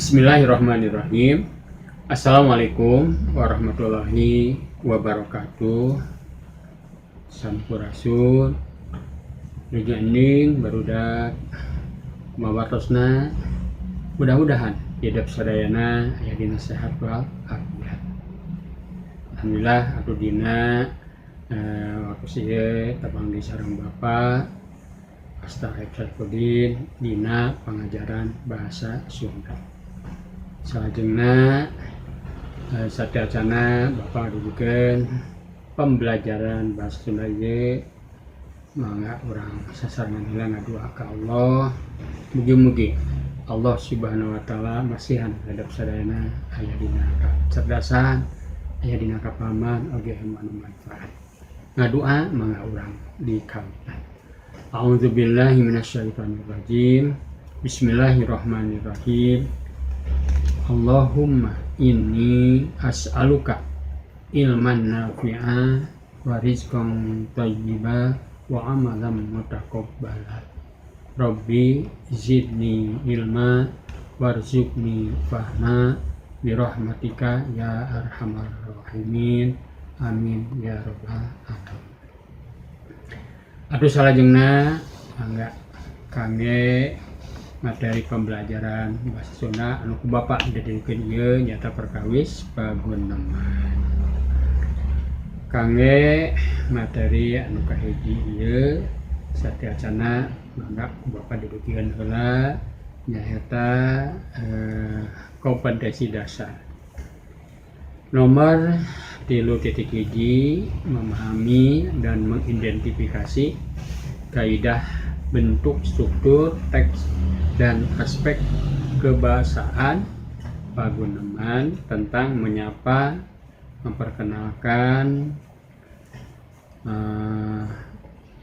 Bismillahirrahmanirrahim. Assalamualaikum warahmatullahi wabarakatuh. Sampurasun. Nuju ening barudak, kumaha wartosna? Mudah-mudahan hidep sadayana aya dina sehat wal afiat. Alhamdulillah atuh dina waktu ieu tepang deui sareng Bapak Asta Saipudin dina pangajaran bahasa Sunda. Salajengna sateuacana Bapak ngadudukeun pembelajaran bahasa Sunda ieu, mangga urang sasarengan heula ngadua ka Allah. Mugi-mugi Allah Subhanahu wa Taala masihan hidep sadayana aya dina kacerdasan, aya dina kapahaman, oge anu manfaat. Ngadua mangga urang dikawitan. A'udzubillahi minasyaitonirrajim. Bismillahirrahmanirrahim. Allahumma inni as'aluka ilman nafi'a wa rizqan thayyiba wa amalan mutaqabbala. Rabbi zidni ilma warzuqni fahma birahmatika ya arhamar rahimin. Amin ya rabbal alamin. Aduh, salajengna mangga kangge materi pembelajaran bahasa Sunda anu ku Bapak didugikeun ieu nyaeta perkawis paguneman. Kangge materi anu kahiji ieu, sateuacana mangga ku Bapak didugikeun heula, nyaeta kompetensi dasar. Nomor 3.1, memahami dan mengidentifikasi kaidah bentuk struktur teks dan aspek kebahasaan paguneman tentang menyapa, memperkenalkan,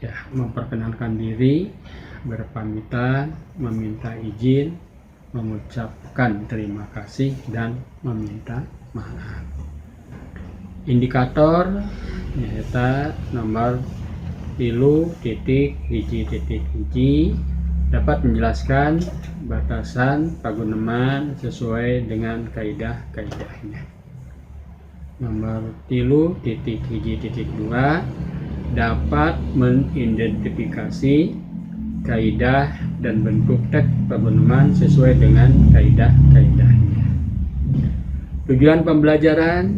ya, memperkenalkan diri, berpamitan, meminta izin, mengucapkan terima kasih, dan meminta maaf. Indikator nyaeta nomor 3.1.1, dapat menjelaskan batasan paguneman sesuai dengan kaidah-kaidahnya. Nomor 3.1.2, dapat mengidentifikasi kaidah dan bentuk teks paguneman sesuai dengan kaidah-kaidahnya. Tujuan pembelajaran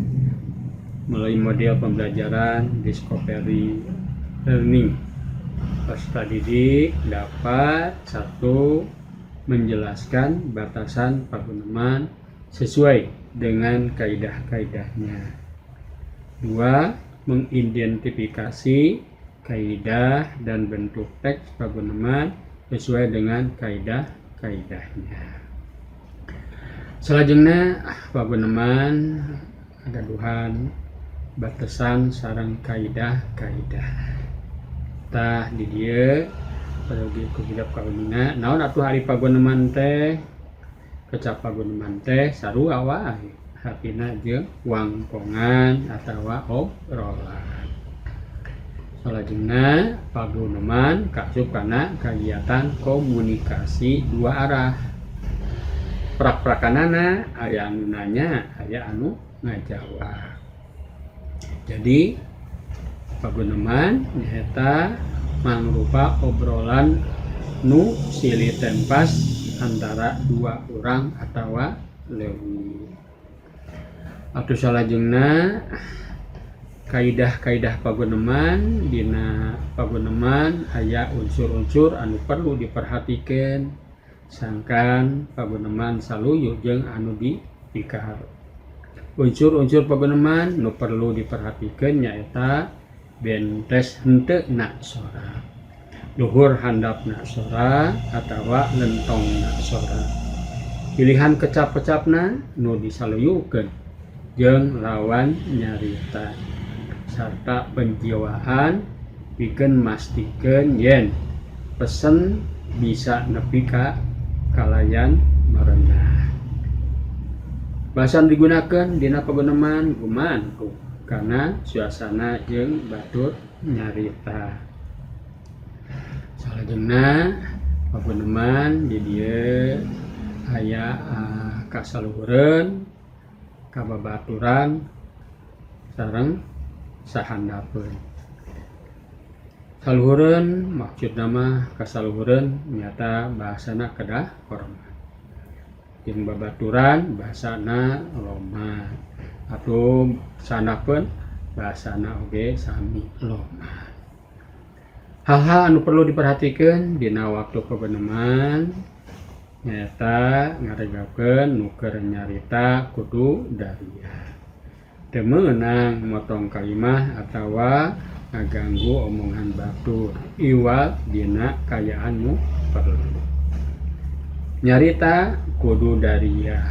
melalui model pembelajaran Discovery Learning, peserta didik dapat: satu, menjelaskan batasan paguneman sesuai dengan kaidah-kaidahnya. Dua, mengidentifikasi kaidah dan bentuk teks paguneman sesuai dengan kaidah-kaidahnya. Selanjutnya, paguneman gaduhan batasan sareng kaidah-kaidah. Tah, di dieu perlu ku hidep kauninga naon atuh ari paguneman teh. Kecap paguneman teh sarua wae hartina jeung wangkongan atawa obrolan. Salajengna, paguneman kaasup kana kegiatan komunikasi dua arah. Prak-prakanana aya anu nanya, aya anu ngajawab. Jadi paguneman nyaeta mangrupa obrolan nu silih tempas antara dua orang atawa leuwih. Atuh salajengna, kaidah-kaidah paguneman. Dina paguneman aya unsur-unsur anu perlu diperhatikan sangkan paguneman saluyu jeung anu dipikaharep. Unsur-unsur paguneman nu perlu diperhatikan nyaeta bentes henteu na sora, luhur handapna sora atawa lentongna sora, pilihan kecap-kecapna nu disaluyukeun jeung lawan nyarita, sarta penjiwaan pikeun mastikeun yen pesen bisa nepi ka kalayan merenah. Bahasa anu digunakeun dina paguneman gumantung kana suasana jeung batur nyarita. Salajengna, paguneman di dieu aya kasaluhureun, kababaturan sareng sahandapeun. Saluhureun maksudna mah kasaluhureun nyata bahasana kedah hormat. Jeung babaturan bahasana loma atau sahandapeun bahasana oge sami loma. Hal-hal anu perlu diperhatikeun dina waktu paguneman nyaeta ngaregapkeun nu keur nyarita kudu daria. Teu meunang motong kalimah atawa ngaganggu omongan batur iwal dina kaayaan nu perlu. Nyarita kudu daria,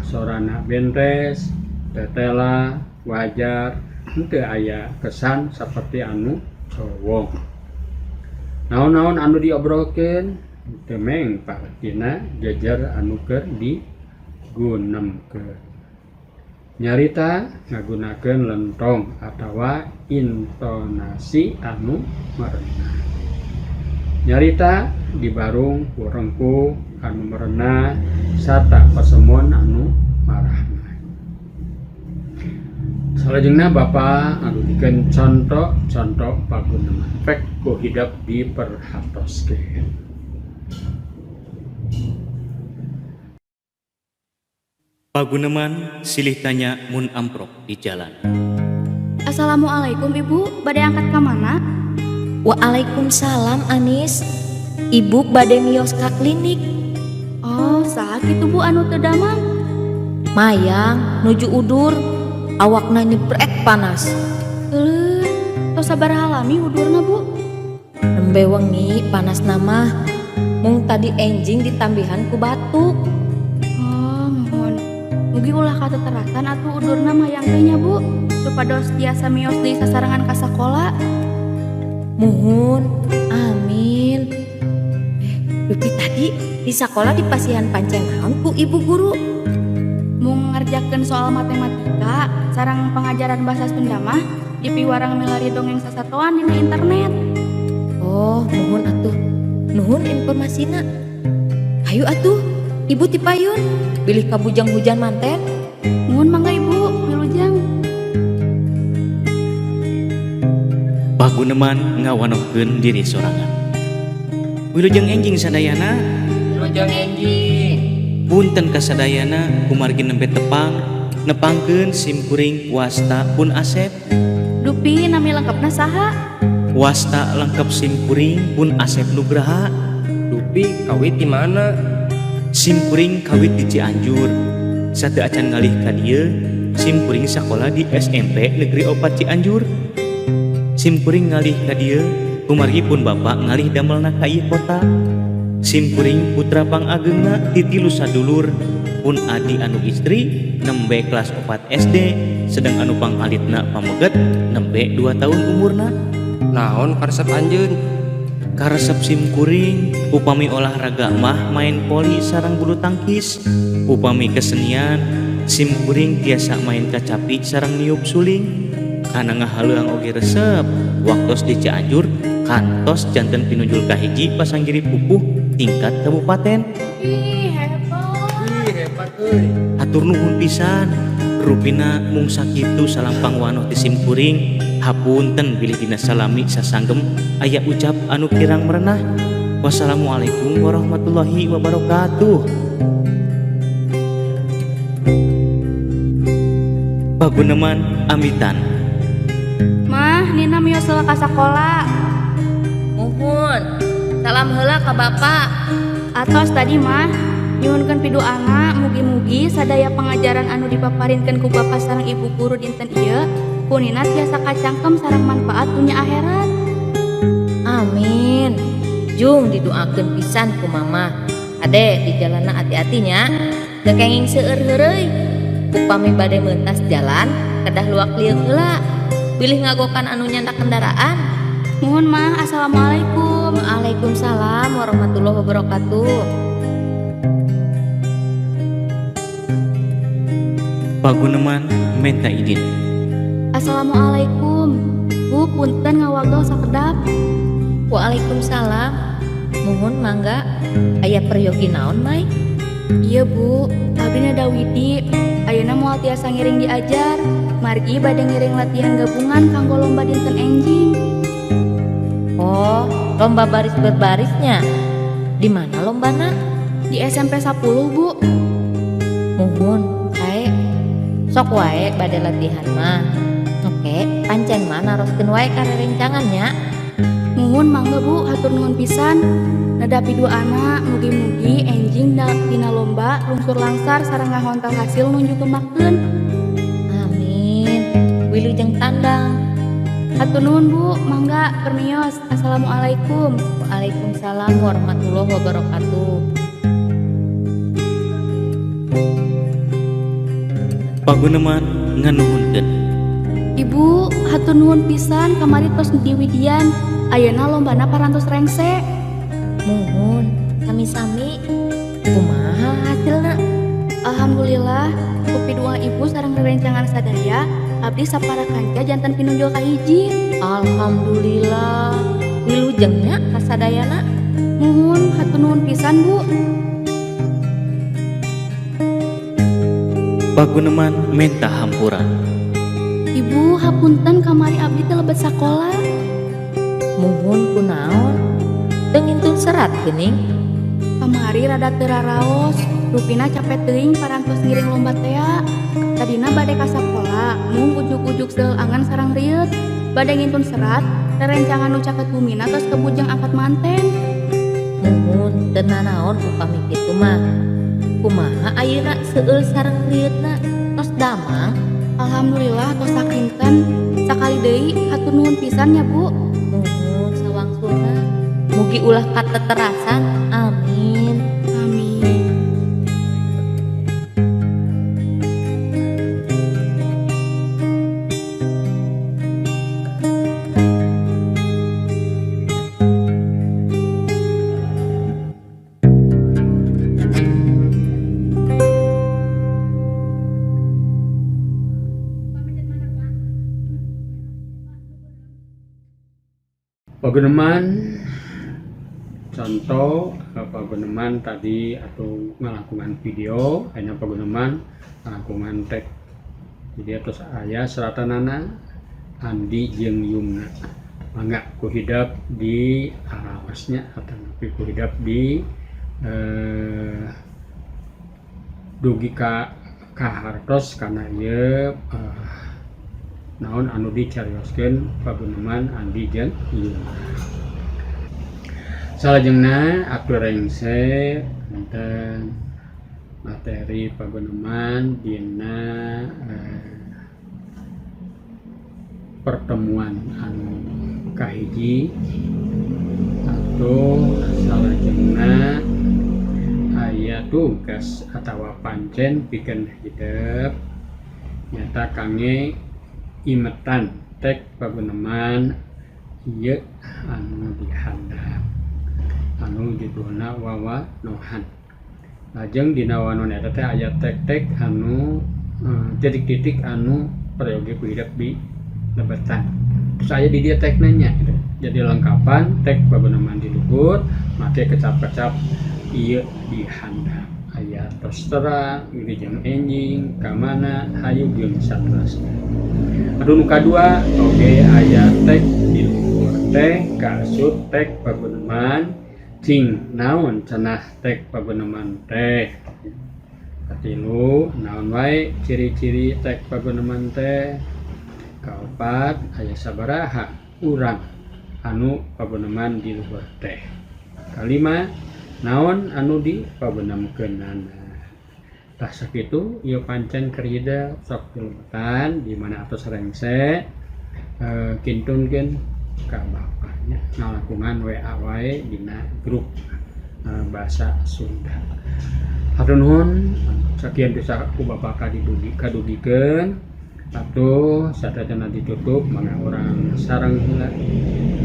sorana bentes, tetela, wajar, henteu aya kesan saperti anu cowong. Naon-naon anu diobrolkeun teu mengpak dina jejer anu keur digunemkeun. Nyarita ngagunakeun lentong atawa intonasi anu merenah. Nyarita dibarung ku rengkuh anu merenah sarta pasemon anu marahmah. Salajengna Bapa ngadugikeun conto-conto paguneman pek ku hidep diperhatoskeun. Paguneman silih tanya mun amprok di jalan. Assalamualaikum Ibu, bade angkat ka mana? Waalaikumsalam Anis. Ibu bade mios ka klinik. Oh, saha kitu Bu anu teu damang? Mayang nuju udur, awakna nyebrek panas. Euleuh, tos sabaraha lami udurna Bu? Nembe wengi panasna mah, mung tadi enjing ditambihan ku batuk. Oh, muhun. Mugi ulah kateterasan atuh udurna mayang teh nya Bu, supados tiasa mios deui sasarengan ka sakola. Muhun, amin. Dupi tadi di sakola dipasihan pancen naon ku ibu guru? Mung ngerjakeun soal matematika sareng pengajaran bahasa Sunda mah dipiwarang milari dongeng sasatoan dina internet. Oh, muhun atuh. Nuhun informasina. Hayu atuh, ibu tipayun bilih kabujang hujan manten. Muhun mangga Ibu, wilujeng. Paguneman ngawanohkeun diri sorangan. Wilujeng enjing sadayana. Wilujeng enjing. Punten kasadayana kumargi nembe tepang nepangkeun simkuring wasta pun Asep. Dupi nami lengkapna saha? Wasta lengkap simkuring pun Asep Nugraha. Dupi kawit di mana? Simkuring kawit di Cianjur. Sateu acan ngalih ka dieu, simkuring sakola di SMP Negeri 4 Cianjur. Simkuring ngalih ka dieu kumargi pun bapak ngalih damelna ka ieu kota. Simkuring putra pangageungna ti tilu sadulur, pun adi anu istri nembe kelas 4 SD, sedang anu pangalitna pameget nembe 2 tahun umurna. Naon karesep anjeun? Karesep simkuring upami olahraga mah main poli sareng bulu tangkis, upami kesenian simkuring tiasa main kacapi sareng niup suling. Kana ngahaleuang oge resep waktos di Cianjur kantos janten pinunjul kahiji pasanggiri pupuh tingkat kabupaten. Ih, hebat. Ih, hebat euy. Hatur nuhun pisan. Rupina mung sakitu salampang wanoh ti simkuring. Hapunten bilih dina salami sasanggem aya ucap anu kirang merenah. Wassalamualaikum warahmatullahi wabarakatuh. Paguneman amitan. Mah, Nina mios heula ka sakola. Muhun. Salam heula ka Bapak. Atos tadi mah nyuhunkeun piduana mugi-mugi sadaya pengajaran anu dipaparinkeun ku Bapak sareng Ibu guru dinten ieu ku Nina tiasa kacangkem sareng manfaat dunya akhirat. Amin. Jung didoakeun pisan ku Mama. Ade di jalanna hati-hati nya. Teu kenging seueur heureuy. Upami bade meuntas jalan kedah luak lieuk heula. Bilih ngagokan anu nyandak kendaraan. Muhun mah, assalamualaikum. Waalaikumsalam warahmatullahi wabarakatuh. Paguneman menta idin. Assalamualaikum. Bu, punten ngawagel sakedap. Waalaikumsalam. Muhun mangga, aya peryogi naon, Mai? Iya Bu, abdi neda widi. Ayeuna moal tiasa ngiring diajar. Margi bade ngiring latihan gabungan kanggo lomba dinten enjing. Oh, lomba baris berbarisnya. Di mana lombana? Di SMP 10, Bu. Muhun, sae. Sok wae bade latihan mah. Oke, pancen mah naroskeun wae ka rerencangan nya. Muhun mangga Bu, hatur nuhun pisan. Neda piduana mugi-mugi enjing dina lomba lungsur langsar sareng ngahontal hasil nu nyugemakeun. Amin. Wilujeng tandang. Hatur nuhun Bu, mangga permios. Assalamualaikum. Waalaikumsalam warahmatullahi wabarakatuh. Paguneman nganuhunkeun. Ibu, hatur nuhun pisan kamari tos diwidian. Ayeuna lombana parantos rengse. Muhun, sami-sami. Kumaha hasilna? Alhamdulillah, ku pidua ibu sareng rerencangan sadaya, abdi sapara kanca janten pinunjul kahiji. Alhamdulillah. Wilujeng nya kasadayana. Muhun, hatur nuhun pisan, Bu. Paguneman menta hampura. Ibu, hapunten kamari abdi teu lebet sakola. Muhun kunaon? Teu ngintun serat geuning. Kamari rada teu raraos, rupina capek teuing parantos ngiring lomba tea. Tadina bade ka sakola, mung ujug-ujug seueul angan sareng rieut. Bade ngintun serat, rerencangan nu caket bumina tos kebujeng angkat manten. Muhun, teu nanaon upami kitu mah. Kumaha ayeuna seueul sareng rieutna? Tos damang? Alhamdulillah tos sakinten. Sakali deui hatur nuhun pisan nya, Bu. Muhun sawangsulna. Mugi ulah kateterasan. Amin. Amin. Paguneman contoh paguneman tadi atau ngalangkungan video, ayeuna paguneman ngalangkungan teks. Jadi atos aya seratanana Andi jeung Yumna. Mangga ku hidep di araosnya atau ku hidep di dugi ka kahartos kana ieu naon anu dicarioskeun paguneman Andi jeung Yumna. Salajengna atur rengse wonten materi paguneman dina pertemuan anu kahiji atau salajengna aya tugas atawa pancen pikeun hidep nyata kangge imetan tek paguneman ieu anu dihandap anu judulna wawanohan. Lajeng dina wawanohan eta teh aya tek-tek anu titik-titik anu peryogi ku hidep di lebetan. Terus aya di dieu tekna nya gitu. Jadi lengkapan tek paguneman di luhur make kecap-kecap ieu di handap. Aya tos terang, wilujeng enjing, ka mana hayu jeung saterasna. Anu nu kadua oge aya tek di luhur teh kaasup tek paguneman cing naon cenah tek paguneman teh. Katilu naon wae ciri-ciri tek paguneman teh. Kaopat aya sabaraha urang anu paguneman di luhur teh. Kalima naon anu di pagunemkeunana. Tah sakitu ieu pancen keur hidep sok dilebetan di mana atos rengse kintunkeun ka bapaknya ngalangkungan WA wae dina grup bahasa Sunda. Hatur nuhun sakian bisa ku bapak kadugikeun atuh sadayana ditutup mangga urang sareng heula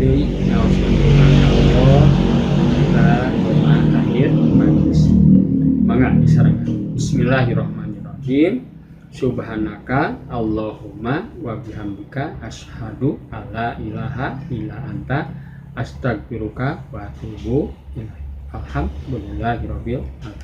deui ngaoskeun doa ka Allah kita doa akhir majelis. Mangga disarengan. Bismillahirrahmanirrahim. Subhanaka Allahumma wa bihamdika asyhadu alla ilaha illa anta astaghfiruka wa atubu ilaik. Alhamdulillahirabbil alamin.